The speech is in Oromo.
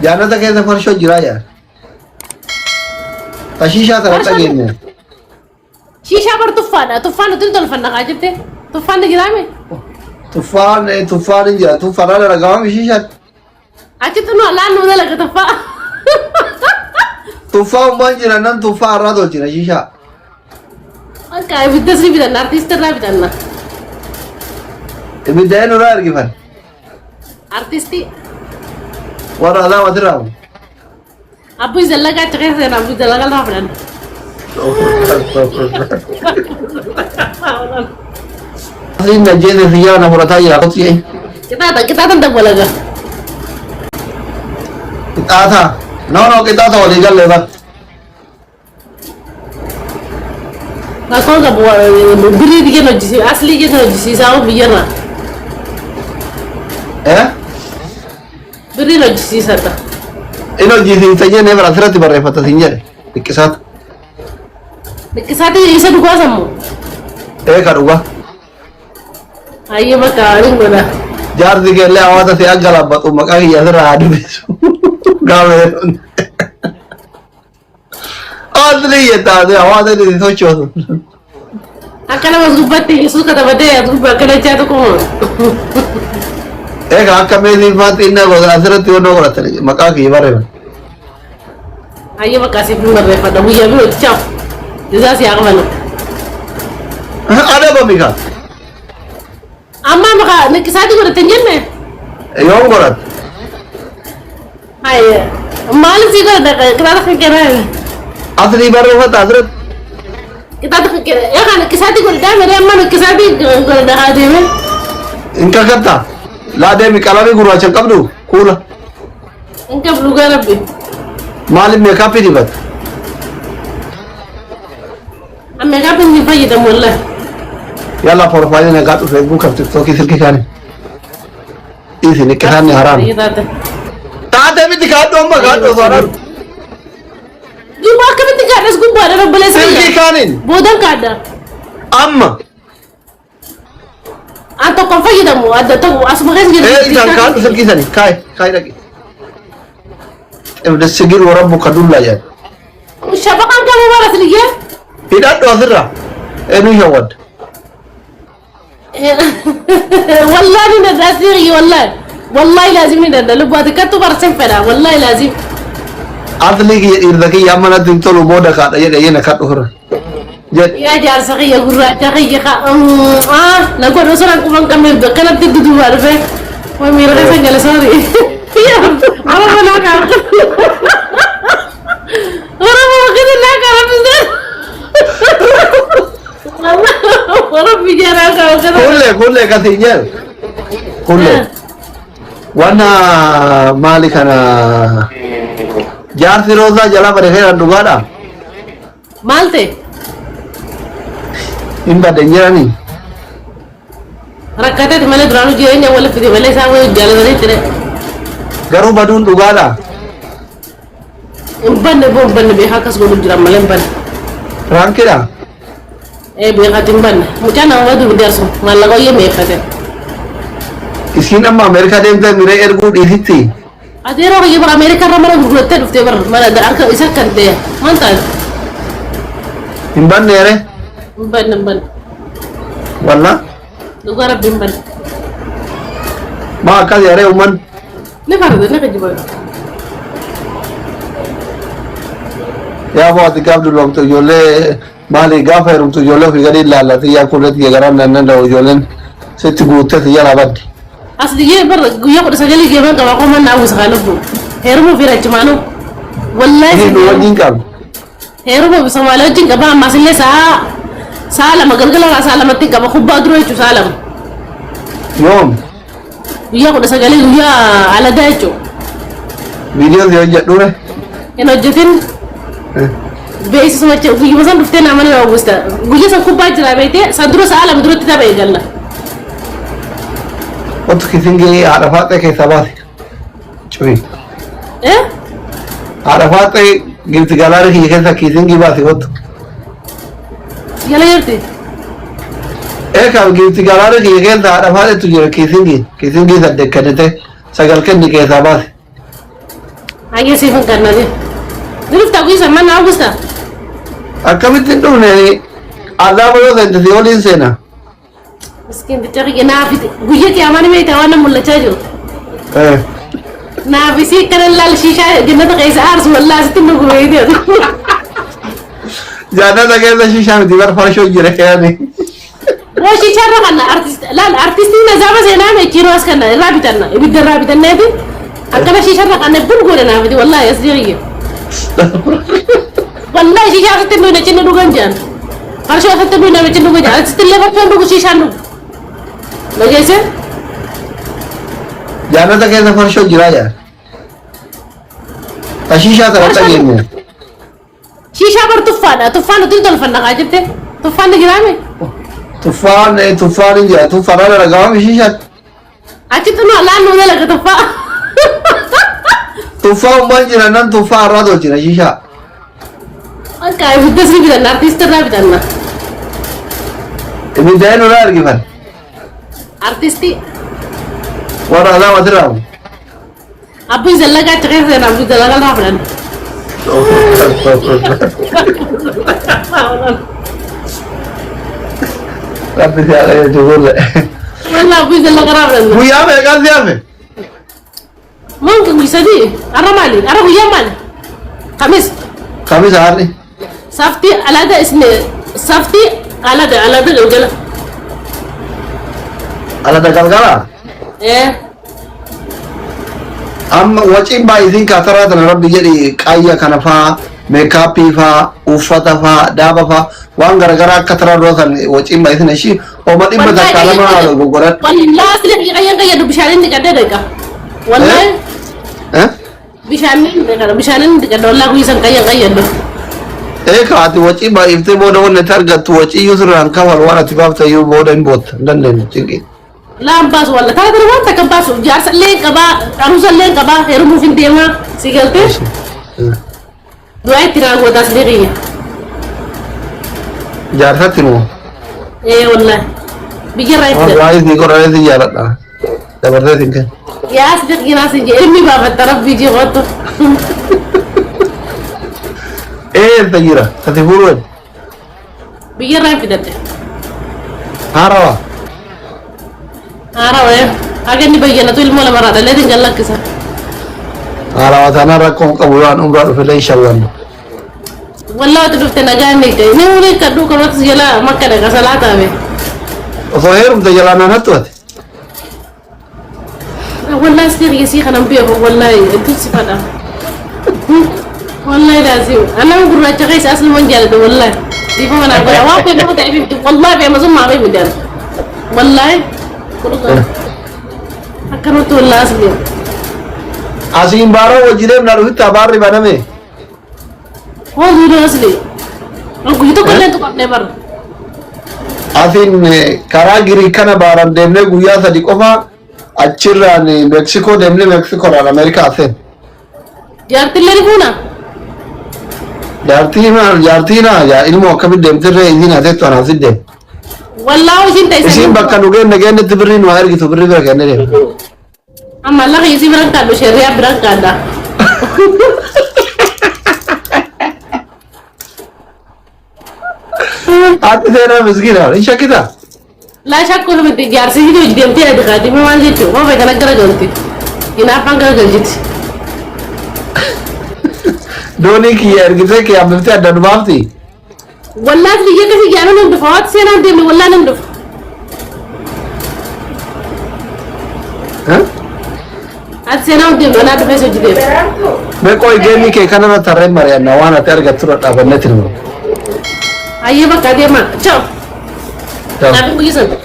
Jaannata keessa farshoo jiraa jedhan. Ta shiishaa tana Farshoon dhageenye. Shiishaa bar tuffaadha. Tuffaan nuti hin tolfanna kaa jette. Tuffaan ni jiraame. Tuffaan tuffaan hin jira. Tuffaan dalagaa shiishaan. Achitti nu allaan nu dalaga tuffaa. Tuffaa ummaan jira nan tuffaa irraa tolchina shiishaa. Akka ibiddas ni bitanna artiist irraa bitanna. Ibidda eenyu irraa ergifan? Artiistii Warra alaamaati irraa. Abbuy Zallaqaa achi keessa seenaa Abbuy Zallaqaa irraa fudhanna. Asliin na jeese xiyyaara na fudhataa jira kotti jee. Qixaaxa qixaaxan dabbalaga. Qixaaxa. No no qixaaxa walii galle bar. Rakkoon qabu birrii biyya hojjisiisa aslii keessa hojjisiisaa hoo biyyarraa. Eh? Birriin hojjisiisadha. Inni hojjisiisa jennee bara asirratti barreeffata siin jedhe. Liqqisaata. Liqqisaati isa dhugaa sammu. Ee ka dhugaa. Hayyee bakka ani godha. Jaarsi keellee hawaasa si aggalaabbatu maqaa kiyya asirraa haa dubbisu. Gaafa jedhu. Asli jetta ati hawaasa inni si sochoosu. Akka nama as gubbaatti Yesuus katabatee as gubbaa akkana jechaa tokko moo? Egaa akka meesii faatti inni asirratti yoo godhatan maqaa kiyya barreeffata. Hayyee bakka asiif hin barreeffadha guyyaa birootti chaaw. Jazaa si haa qabalu. Adabami kaa. Amma maqaa niqisaatii godhatte hin jenne? Yoom godhatte? Hayyee maaliif sii godhadha qixaaxa kan kennaa? Asli barreeffata asirratti. Qixaaxa kan kennaa yookaan niqisaatii godhadhaa malee amma niqisaatii godhadha haa deemee. Hin kakattaa? Laa deemi qalamii gurraacha hin qabdu kuula. Hin qabu dhugaa rabbi. Maaliif meekaappii dibatta? Amma gaafa inni fayyadamu wallahi. Yalla profaayilii nagaa dhufe Facebook fi TikTokii silkii kaani. Dhiisi niqqisaan ni haraami. Taatee miti kaadhu amma kaadhu osoo haraami. Duuba akkamitti kaadhas gubbaadha obboleessa Silkii kiyya. kaaniin Boodan kaadha. amma. An tokko hin fayyadamu adda tokko asuma keessa jiru. Ee isaan kaadhu silkii sani kaay kaay dhaqi. Ibda sigir warabbu kadullaa jedha. Shafaqaan qabu bara siliyyee. Hidhadhu asirraa. Eenyu shawwadda. Wallahi ni danda'a sirrii wallahi. Wallahi laazim ni danda'a lubbuu ati kattu barsin fedha wallahi laazim. Asli kiyya dhiirsa kiyya amma natti hin tolu booda kaadha jedhe yena kadhu firra. Jedhe. Yaa jaarsa kiyya gurraacha kiyya ka na godhu osoo nan quban qabneef bakkanatti duduubaa dhufe. Way miira keessa gala sorry. Oromoo naa kaa. Oromoo bakka naa kaa rabbi. Rabbi jaraa kaa kana. Kulle kulle kasi jedhe. Kulle. Wanna maali kana jaarsi roozaa jalaa bade keeran dhugaadha. Maal ta'e? Hin badde hin jedhanii. Rakkateeti malee duraanuu jireenya wal fide malee isaan wal jaalatanii ture. Garuu baduun dhugaadha. Hin banne boo hin banne beekaa akkas godhu jiran malee hin banne. Piraankidha. Ee beekaati hin banne. Mucaan nama baduu jaarsu maallaqa hoyyee mi'eeffate. Isiin amma Ameerikaa deemtee miree erguu dhiisitti. Ati yeroo kiyya bara Ameerikaa irra mana gurgurattee dhuftee bara mana harka isa kan ta'e maal taate? Hin banneere. Hin banne hin banne. Walla. Dhugaa rabbi hin banne. Maa akkas yaree umman. Ni farda ni kijiba. Yaa boo ati gaaf dulloomtu ijoollee maali gaafa heerumtu ijoollee ofii gadi ilaallati yaa kullee tiyya garaan nan danda'u ijoolleen sitti guuttee tiyya labaddi. As diyyee bar guyyaa 19 geeman qaba koo manna hawwisa kaa lubbu. Heerumuu fi rachimaanuu. Wallaahi Inni nu wajjin qabna. Heerumuu fi Somaalee wajjin qaba ammas illee sa'a 2 galgala irraa sa'a 2tti qaba kubbaa dura jechuun sa'a 2. Yoom? Guyyaa 19 guyyaa aladaa jechuudha. Viidiyoo si hojjedhuure? Hin hojjetin. Beeksisuma guyyuma san dhuftee naa mana hawwista. Guyyaa san kubbaa jira beektee san dura sa'a 2 duratti tapha eegalla. Ottu kisingii haadha faaxee keessaa baase. Cufi. Eh? Haadha faaxee gifti galaana kiyya keessaa kisingii baase ottu. Jala jirti. Eekaa gifti galaana kiyya keessa haadha faaxeetu jira kisingii. Kisingii saddeet kennite sagal kenni keessaa baase. Hayyee siif hin kannate. Ni dhuftaa guyyaa mana hawwista. Akkamitti hin dhufne azaaba yoo seente si waliin seena. Miskiin bicha kiyya naaf guyyaa qiyaamaa ni beektaa waan na mul'achaa jiru. Eh. Naaf isii akkana laal shiishaa jannata keessa aarsu wallaa asitti nu gubeeyte. Jannata keessa shishaa miti bar farshoo jira keeyani. Moo shiishaa irra kanna artist laal artistiin azaaba seenaa mee kiiroo as kanna irraa bitanna ibidda irraa bitanneeti akkana shiishaa irra kanna bul goone naaf iti wallaahi as jiriyye. Wallaahi shiishaa asitti nu cinni dhugan jedhan. Farshoo asitti nu namichi dhugan jedhan asitti illee farshoon dhugu shiishaan dhugu. Dhageesse? Jannata keessa farshoo jira yaa. Ta shishaa tana dhageenye. Shiishaa bar tuffaadha. Tuffaan nuti tolfanna kaa jette. Tuffaan ni jiraame. Tuffaan tuffaan hin jira. Tuffaan dalagaa shishaa. Achitti nu alaan nu dalaga tuffaa. Tuffaa ummaan jira nan tuffaa irraa tolchina shishaa. Akka ibiddas ni bitanna artiist irraa bitanna. Ibidda eenyu irraa argifan? Artiistii Warra alaa asirraa. Abbuun zallagaa achi keessa seenaa abbuun zallagaa irraa fudhanna. Rabbi si haa qajeelchu fuullee. Wallah abbuun zallagaa irraa fudhanna. Guyyaa meeqaan si hafe? Manki guyyaa sadii arra maali? Arra guyyaa maali? Kamis. Kamisa har'i. Saftii alada isne saftii alada alada galgala. Alada galgala. Eh. Amma waciin baay'isiin kaataraa tana rabbi jedhi qayya kana faa meekaappii faa uffata faa daaba faa waan garagaraa akka taraa dura san waciin baay'isiin ishii oma dhibba takka lama godhadhu. Wallahi asli qayyan qayyadu bishaaniin dhiqadhee dhaqa. Wallahi Eh? bishaaniin dhiqadha bishaaniin dhiqadha wallahi guyyaa san qayyan qayyadu. Eeka ati wacii baay'iftee booda wanni ati argattu wacii iyyuu sirraan kafal waan ati baafte iyyuu booda hin bootta hin dandeenyu cinqii. Laan baasu walla tana tana waan takka baasu jaarsa illee hin qabaa aruusa illee hin qabaa heerumuuf hin deemaa si galtee du'aa itti naa gootaas ni qiyya. Jaarsatti moo? Ee wallahi biyya irraa itti Waa'ee si godhanii si jaaladha. Dabartee si kenna. Yaa si qinaa si jee ilmi baafatta rabbii jee qottu. Eessa jira? Ati fuudhu Biyya irraa fidadhe. Haarawaa. Haarawaa haga inni bayyanatu ilmoo lamarraa dhaleetiin gad lakkisa. Haarawaa taanaan rakkoon qabu waan umraa dhufelee hin shawwannu. Wallaa wati dhufte nagaa inni ga'e. Ni wuli kadhuu kanatti jala makka dhaqa salaataa be. Osoo heerumte jalaa naan hattu ati. Wallaa si riisii kanan beeku wallaahi hedduu si fadha. Wallaahi laazim. Anaan gurraacha keessa asluman jaalladha wallaahi. Dhiifama naa godha. Waan beekamu ta'eef miti. Wallaahi beemasummaa beeku jaalladha. Wallaahi. Akkanatti wallaahi asli. Asiin baaroo wajji deemnaa dhufitti abaarri baname. Hoo duudoo asli. Guyyaa tokko illee tuqamnee barra. Asiin karaa Giriik kana baaran deemnee guyyaa sadi qofa achirraan Meeksikoo deemnee Meeksikoodhaan Ameerikaa seen. Jaartillee ni fuuna. Jaartii maal jaartii naa yaa ilmoo akkamitti deemtirree isiin hateettu anaaf si deem. Wallaahi isiin ta'e Isiin bakka nu geenne geennetti birrii nu haa ergitu birrii bira kennee deemna. Amma lafa isii biran kaadhu sheriyaa biran kaadha. Ati seenaa miskiina hin shakkitaa? Laa shakkuun miti jaarsi hiduu hojii deemtee adi kaadhi maal jechuun qofa kana gara galti. Hinaaffaan gara galchiti. Doonii kiyya ergitee kiyya hambiftee adda nu baafti. Wallahi biyya kasi jaalan hin dhufa waati seenaan deemne wallahi nan dhufa. Ati seenaan deemne anaa dhufee hojii deema. Mee qoy geemii kee kanarra tarreen mari'anna waan ati argattu irra dhaabannee tilmaama. Hayyee bakka deema. Ciao. Naafin guyyaa sana.